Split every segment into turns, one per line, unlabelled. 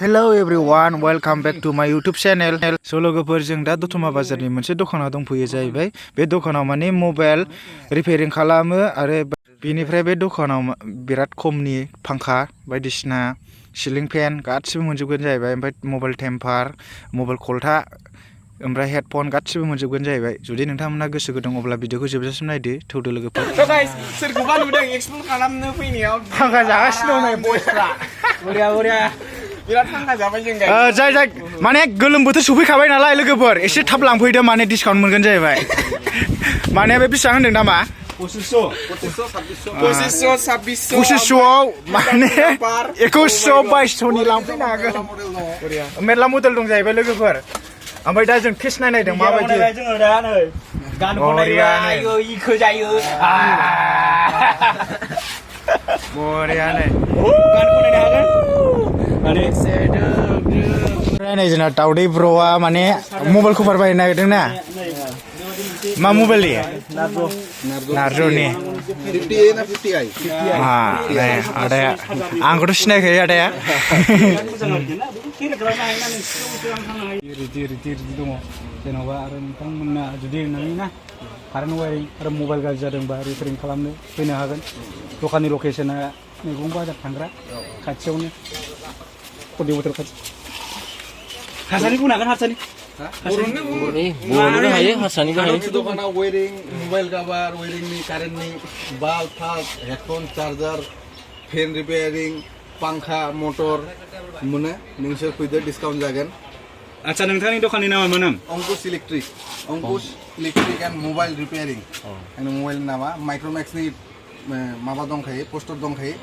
Hello everyone, welcome back to my YouTube channel. So लोगोफोर जों दा दतमा बाजारनि मोनसे दखानाव दंफैयो जाहैबाय। बे दखानाव माने मबाइल रिपेयारिं खालामो आरो बेनिफ्राय बे दखानाव बिराद खमनि फांखा बायदिसिना सिलिं फेन गासिबो मोनजोबगोन जाहैबाय। ओमफ्राय मबाइल टेम्पार, मबाइल कल्टा, ओमफ्राय हेडफोन गासिबो मोनजोबगोन जाहैबाय। जुदि नोंथांमोना गोसो गुदुं अब्ला भिडिअखौ जोबजासिम नायदो। थौदो लोगोफोर। So guys, सोरखौबा नुदों एक्सप्लर खालामनो फैनायाव फांखा जागासिनो दं नै बयसफ्रा। बरिया बिराद फांखा जाबाय जों गाय जाय माने गोलोम बोथोर सफैखाबाय नालाय लोगोफोर एसे थाब लांफैदो माने डिसकाउन्ट मोनगोन जाहैबाय। माने बे बेसेबां होनदों नामा 2500 माने 2100 नि लांफैनो हागोन। मेरला मडेल दं जाहैबाय लोगोफोर। ओमफ्राय दा जों टेस्ट नायनायदों माबायदि जोङो दा नै गान खननायो इखो जायो बरियानो गान खननो हागोन माने रायनाय जोंना दाउदै ब्र'आ माने मबाइल कभार बायनो नागिरदों ना मा मबाइल नार्ज'नि 50A ना 50i आदाया आंखौथ' सिनायखायो आदाया रेडि दङ जेन'बा आरो नोंथांमोना जुदि नोंनि ना कारेन्ट वायारिं आरो मबाइल गाज्रि जादोंबा रिपेयारिं खालामनो फैनो हागोन। दखाननि लकेसना मैगं बाजार थांग्रा खाथियावनो कदि बोथोर खाथि हारसानि बुंनो हागोन हारसानि बर'नो हायो हारसानि दखानाव वायारिं मबाइल कभार वायारिंनि कारेन्टनि बाल्ब फाल्ब हेडफोन चार्जार फेन रिपेयारिं पांखा मटर मोनो नोंसोर फैदो डिसकाउन्ट जागोन। आচ্ছা नोंथांनि दखाननि नामा मोनोम अंकुश इलेक्ट्रिक एन्ड मबाइल रिपेयारिं आंनि मबाइलनि नामा माइक्र'मेक्सनि माबा दंखायो पस्टर दंखायो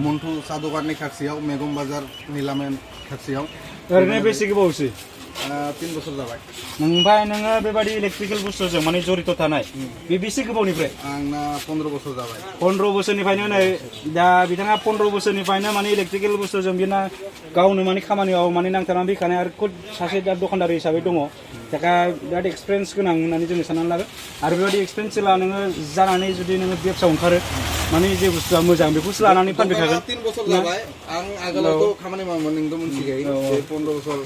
मन्टु साहा दखाननि खाथियाव मैगं बाजारनि लामा खाथियाव ओरैनो बेसे गोबावसै 3 बोसोर जाबाय। ओमफ्राय नोङो बेबादि इलेक्ट्रिकेल बुस्थुजों माने जरित थानाय बे बेसे गोबावनिफ्राय आंना 15 बोसोर जाबाय। 15 बोसोरनिफ्रायनो नै दा बिथाङा 15 बोसोरनिफ्रायनो माने इलेक्ट्रिकेल बुस्थुजों बिना गावनो माने खामानियाव माने नांथारनानै फैखानाय आरो खुद सासे दा दखानदार हिसाबै दङ जायगा बिराद एक्सपिरियेन्स गोनां होननानै जोङो साननानै लागोन। आरो बेबायदि एक्सपिरियेन्स जेला नोङो जानानै जुदि नोङो बेबसायाव ओंखारो माने जे बुस्थुआ मोजां बेखौसो लानानै फानबाय थागोन। 3 बोसोर जाबाय आं आगोलावथ' खामानि मावोमोन नोंथ' मिथिखायो 15 बोसोर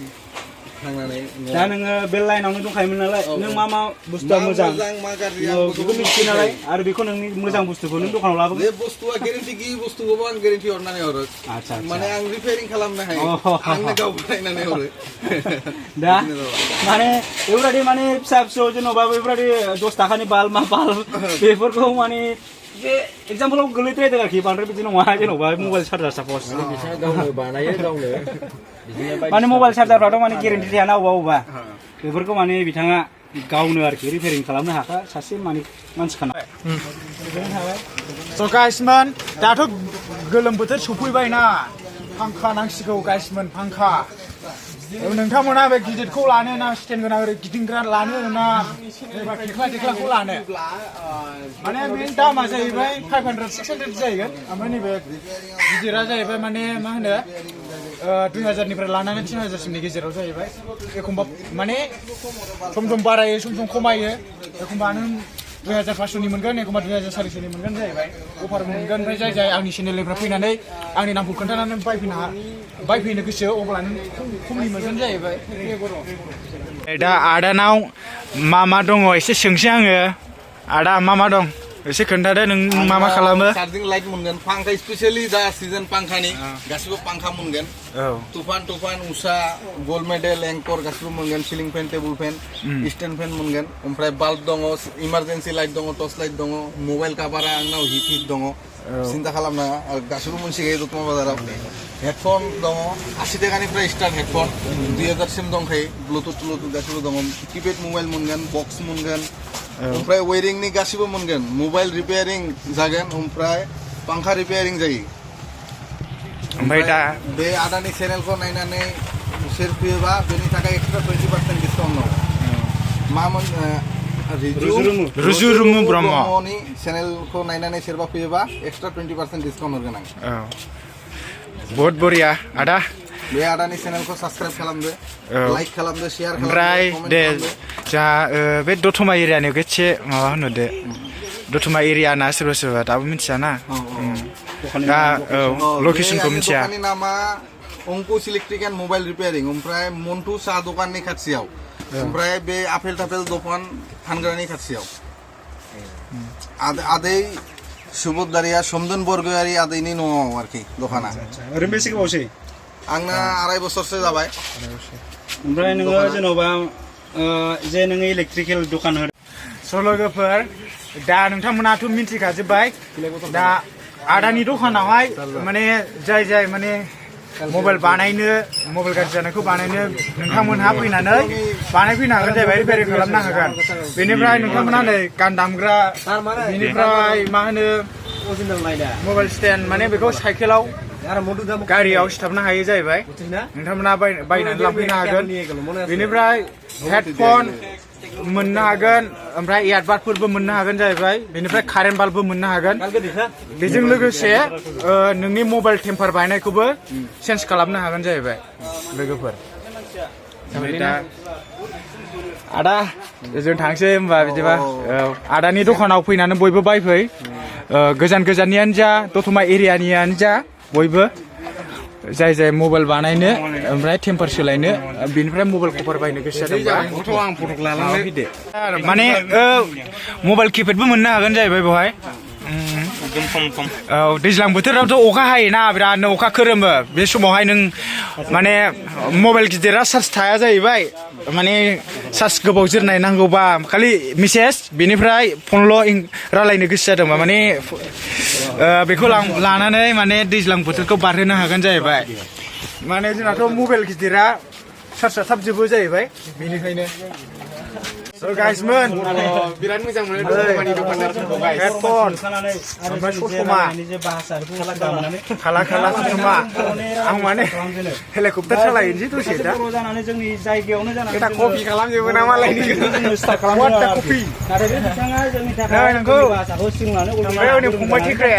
दा नोङो बे लाइनावनो दंखायोमोन नालाय नों मा बुस्थुआ मोजां बेखौ मिथियो नालाय आरो बेखौ नोंनि मोजां बुस्थुखौ नों दखानाव लाबोगोन। बे बुस्थुआ गेरेन्टि गैयि बुस्थुखौबो आं गेरेन्टि हरनानै हरो माने आं रिपेयारिं खालामनो हायो आंनो गाव बानायनानै हरो दा माने बेबायदि माने फिसा फिसौ जेन'बा बेबायदि 10 थाखानि बाल्ब मा बाल्ब बेफोरखौ माने बे एग्जाम्पलाव गोलैद्रायदों आरोखि बांद्राय बिदि नङा जेन'बा मबाइल चार्जार सापस गावनो बानायो गावनो माने मबाइल चार्जारफ्राथ' माने गेरेन्टि थायाना अबा बेफोरखौ माने बिथाङा गावनो आरोखि रिपेयारिं खालामनो हाखा सासे माने मानसिखाना। स' गाइसमोन दाथ' गोलोम बोथोर सफैबायना फांखा नांसिगौ गाइसमोन फांखा नोंथांमोना बे गिदिरखौ लानो ना स्टेन्ड गोनां ओरै गिदिंग्रा लानो ना एबा थेख्लाखौ लानो माने बे दामा जाहैबाय 500-600 जाहैगोन ओमफ्राय नैबे गिदिरा जाहैबाय माने मा होनो 2000निफ्राय लानानै 3000सिमनि गेजेराव जाहैबाय। एखमबा माने सम बारायो सम खमायो एखमबा नों 2500नि मोनगोन एखमबा 2400नि मोनगोन जाहैबाय अफार मोनगोन। ओमफ्राय जाय आंनि चेनेलनिफ्राय फैनानै आंनि नामखौ खोन्थानानै बायफैनो गोसो अब्ला नों खमनि मोनगोन जाहैबाय। दा आदानाव मा दङ एसे सोंसै आङो आदा मा दं एसे खोन्थादो नों मा खालामो। चार्जिं लाइट मोनगोन फांखा स्पेशली दा सिजन फांखानि गासिबो फांखा मोनगोन तुफान उषा गोल्ड मेडेल एंकर गासिबो मोनगोन सिलिं फेन टेबुल फेन स्टैंड फेन मोनगोन। ओमफ्राय बाल्ब दङ इमारजेन्सि लाइट दङ टर्च लाइट दङ मबाइल कभारा आंनाव हिट दङ सिन्था खालामनाङा गासिबो मोनसिगोन दतमा बाजाराव। हेडफोन दङ 80 टाकानिफ्राय स्टार्ट हेडफोन 2000 सिम दंखायो ब्लुटुथ गासिबो दङ किपेड मबाइल मोनगोन बक्स मोनगोन ओमफ्राय वायरिंनि गासिबो मोनगोन मबाइल रिपेयारिं जागोन ओमफ्राय पांखा रिपेयारिं जायो। ओमफ्राय दा बे आदानि चेनेलखौ नायनानै शेयार फैयोबा बेनि थाखाय एक्सट्रा 20% डिसकाउन्ट दं। मामोन रुजुरुमु ब्रह्मनि चेनेलखौ नायनानै सोरबा फैयोबा एक्सट्रा 20% डिसकाउन्ट होगोन आं। बहुत बरिया आदा बे आदानि चेनेलखौ साबस्क्राइब खालामदो लाइक खालामदो शेयार खालामदो। ओमफ्राय दे जा बे दतमा एरियानि एसे माबा होनहरदो दतमा एरिया ना सोरबा दाबो मिथियाना दा लकेसनखौ मिथिया। दखाननि नामा अंकुश इलेक्ट्रिक एन्ड मबाइल रिपेयारिं ओमफ्राय मन्टु साहा दखाननि खाथियाव ओमफ्राय बे आपेल थापेल दखान फानग्रानि खाथियाव आदै सुबुदारिया समदन बरगयारि आदैनि न'आव आरोखि दखाना
ओरैनो बेसे गोबावसै
आंना 2.5 बोसोरसो जाबाय
ओमफ्राय नोङो जेन'बा जे नोङो इलेक्ट्रिकेल दखान होदों सल'गोफोर दा नोंथांमोनाथ' मिन्थिखाजोब्बाय दा आदानि दखानावहाय माने जाय माने मबाइल बानायनो मबाइल गाज्रि जानायखौ बानायनो नोंथांमोनहा फैनानै बानायफैनो हागोन जाहैबाय रिपेयारिं खालामनो हागोन बेनिफ्राय नोंथांमोनहा नै गान दामग्रा बेनिफ्राय मा होनो मबाइल स्टेन्ड माने बेखौ साइकेलाव गारियाव सिथाबनो हायो जाहैबाय नोंथांमोना बायनानै लांफैनो हागोन बेनिफ्राय हेडफन मोननो हागोन ओमफ्राय इयारबाडफोरबो मोननो हागोन जाहैबाय बेनिफ्राय कारेन्ट बाल्बबो मोननो हागोन बेजों लोगोसे नोंनि मबाइल टेम्पार बायनायखौबो चेन्ज खालामनो हागोन जाहैबाय लोगोफोर दा आदा जों थांसै होमबा बिदिबा आदानि दखानाव फैनानै बयबो बायफै गोजान गोजाननियानो जा दतमा एरियानियानो जा बयबो जाय मबाइल बानायनो ओमफ्राय टेम्पार सोलायनो बेनिफ्राय मबाइल कभार बायनो गोसो जादोंबा आं फटक लालांनो माने मबाइल किपेडबो मोननो हागोन जाहैबाय बेवहाय औ दैज्लां बोथोरावथ' अखा हायोना बिरादनो अखा खोरोमो बे समावहाय नों माने मबाइल गिदिरा चार्ज थाया जाहैबाय माने चार्ज गोबाव जोरनाय नांगौबा खालि मेसेज बेनिफ्राय फनल' रायलायनो गोसो जादोंबा माने बेखौ लानानै माने दैज्लां बोथोरखौ बारहोनो हागोन जाहैबाय माने जोंनाथ' मबाइल गिदिरा चार्जआ थाब जोबो जाहैबाय बेनिखायनो गाइसमोन बिराद मोजां मोनो दखाननि दखानदारफोरखौ हेडफन ओमफ्राय ससमा खाला खाला ससमा आं माने हेलिकप्टार सालायनोसै दसे दा जोंनि जायगायावनो जानानै दा कपि खालामजोबो ना मालायनि कपि नोंखौ फंबाय थिख्रे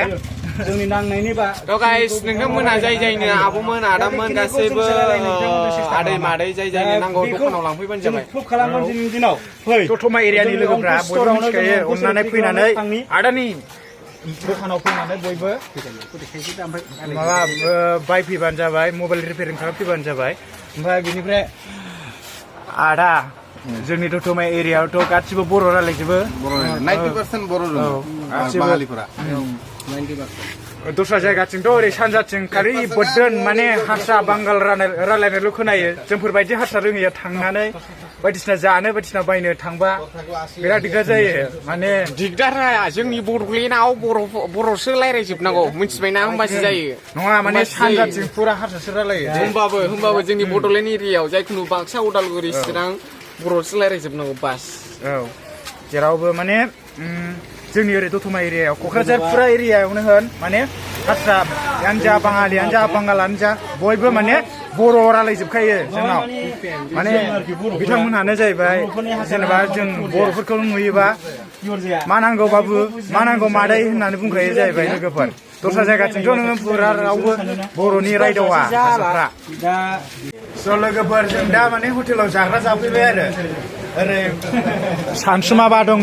जोंनि नांनायनि बा थ' गाइस नोंथांमोनहा जायनो आब'मोन आदामोन गासैबो आदै मादै जायनो नांगौ दखानाव लांफैबानो जाबाय खालामगोन दिनैनि दिनाव दतमा एरियानि लोगोफ्रा बयबो मिथिखायो अननानै फैनानै आदानि दखानाव फैनानै बयबो माबा बायफैबानो जाबाय मबाइल रिपेयारिं खालामफैबानो जाबाय ओमफ्राय बेनिफ्राय आदा जोंनि दतमा एरियायावथ' गासिबो बर' रायलायजोबो 90% बर' बाङालिफोरा दस्रा जायगाथिंथ' ओरै सानजाथिं खालि बोदोन माने हारसा बांगाल रायलायनायल' खोनायो जोंफोरबायदि हारसा रोङैया थांनानै बायदिसिना जानो बायदिसिना बायनो थांबा बिराद दिगदार जायो माने दिगदार जाया जोंनि बड'लेण्डआव बर'सो रायलायजोबनांगौ मिथिबायना होमबासो जायो नङा माने सानजाथिं फुरा हारसासो रायलायो होमबाबो जोंनि बड'लेण्ड एरियायाव जायखुनु बाक्सा उदालगुरि चिरां बर'सो रायलायजोबनांगौ बास औ जेरावबो माने जोंनि ओरै दतमा एरियायाव क'क्राझार फुरा एरियायावनो होन माने हारसायानो जा बाङालियानो जा बांगालानो जा बयबो माने बर' रायलायजोबखायो जोंनाव माने बिथांमोनहानो जाहैबाय जेनेबा जों बर'फोरखौ नुयोबा मा नांगौ बाबु मा नांगौ मादै होननानै बुंखायो जाहैबाय लोगोफोर दस्रा जायगाथिंथ' नोङो फुरा रावबो बर'नि रायदावा हारसाफ्रा स' लोगोफोर जों दा माने हटेलाव जाग्रा जाफैबाय आरो ओरै सानसुमाबा दङ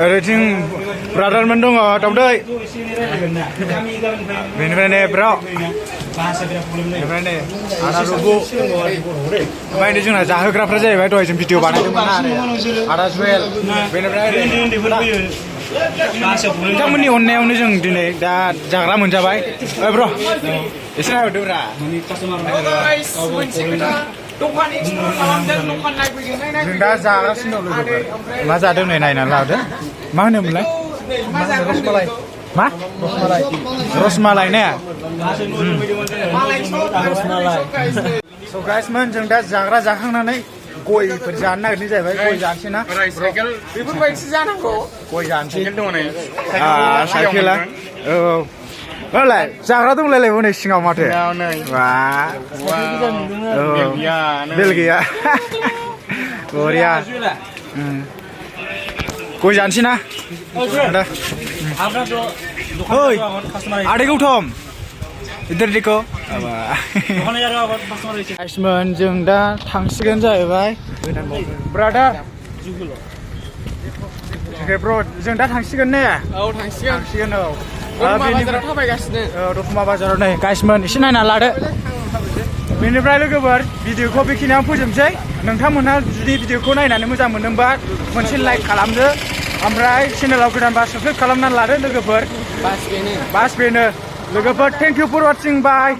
ओरैथिं ब्रादारमोन दङ दावदै बेनिफ्राय नै ब्र बेनिफ्राय नै आदा रुबु ओमफ्राय जोंना जाहोग्राफ्रा जाहैबाय दहाय जों भिडिअ बानायदोंमोन आदा जुवेल बेनिफ्राय नोंथांमोननि अननायावनो जों दिनै दा जाग्रा मोनजाबाय ब्र एसे नायहरदोब्रा जों दा जागासिनो दं लोगोफोर मा जादों नै नायनानै लादो मा होनोमोनलाय रसमालाय मा रसमालाय ने स' गाइसमोन जों दा जाग्रा जाखांनानै गयफोर जानो नागिरनाय जाहैबाय गय जानोसै ना बेफोरबायदिसो जानांगौ गय जानोसै साइकेला औ ओलाय जाग्रा दंलायलायबो नै सिङाव माथो बेल गैया बरिया गय जानोसै ना ओइ आदै गौतम इधर देखो गाइसमोन जों दा थांसिगोन जाहैबाय ब्रादार ब्र जों दा थांसिगोन ने औ थांसिगोन औ दतमा बाजाराव थाबायगासिनो दतमा बाजाराव नै गाइसमोन एसे नायना लादो बेनिफ्राय लोगोफोर भिडिअखौ बेखिनियाव फोजोबसै नोंथांमोनहा जुदि भिडिअखौ नायनानै मोजां मोनदोंबा मोनसे लाइक खालामदो ओमफ्राय चेनेलाव गोदानबा साबस्क्राइब खालामनानै लादो लोगोफोर बास बेनो लोगोफोर thank you for watching bye